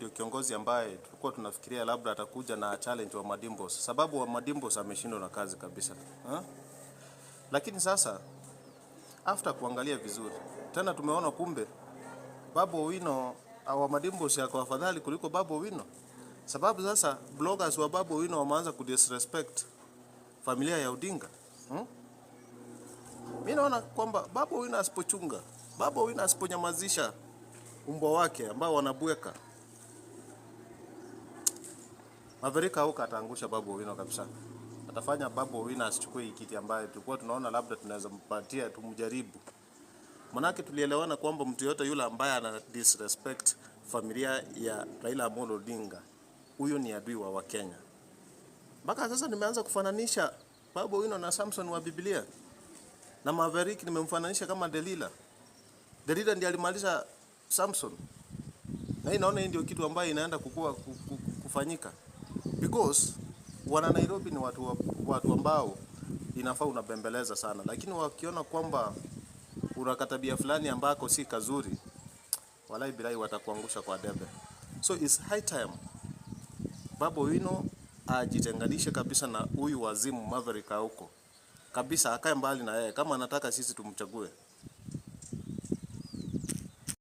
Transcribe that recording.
ndio kiongozi ambaye tulikuwa tunafikiria labda atakuja na challenge wa Madimbos, sababu wa Madimbos ameshindwa na kazi kabisa, ha? Lakini sasa after kuangalia vizuri tena tumeona kumbe Babu Owino wa Madimbos yako afadhali kuliko Babu Owino, sababu sasa bloggers wa Babu Owino wameanza kudisrespect familia ya Odinga, Mimi naona kwamba Babu Owino asipochunga, Babu Owino asiponyamazisha umbwa wake ambao wanabweka, Maverick Auka ataangusha Babu Owino kabisa. Atafanya Babu Owino asichukue hii kiti ambayo tulikuwa tunaona labda tunaweza mpatia tumjaribu. Manake tulielewana kwamba mtu yote yule ambaye ana disrespect familia ya Raila Amolo Odinga, huyo ni adui wa Wakenya. Mpaka sasa nimeanza kufananisha Babu Owino na Samson wa Biblia, na Maverick nimemfananisha kama Delila. Delila ndiye alimaliza Samson, na hii naona hii ndio kitu ambayo inaenda kukua kufanyika because wana Nairobi ni watu ambao inafaa unabembeleza sana, lakini wakiona kwamba una katabia fulani ambako si kazuri, walai bilai watakuangusha kwa debe. So it's high time Babu Owino ajitenganishe kabisa na huyu wazimu Maverick Auko kabisa, akae mbali na yeye kama anataka sisi tumchague.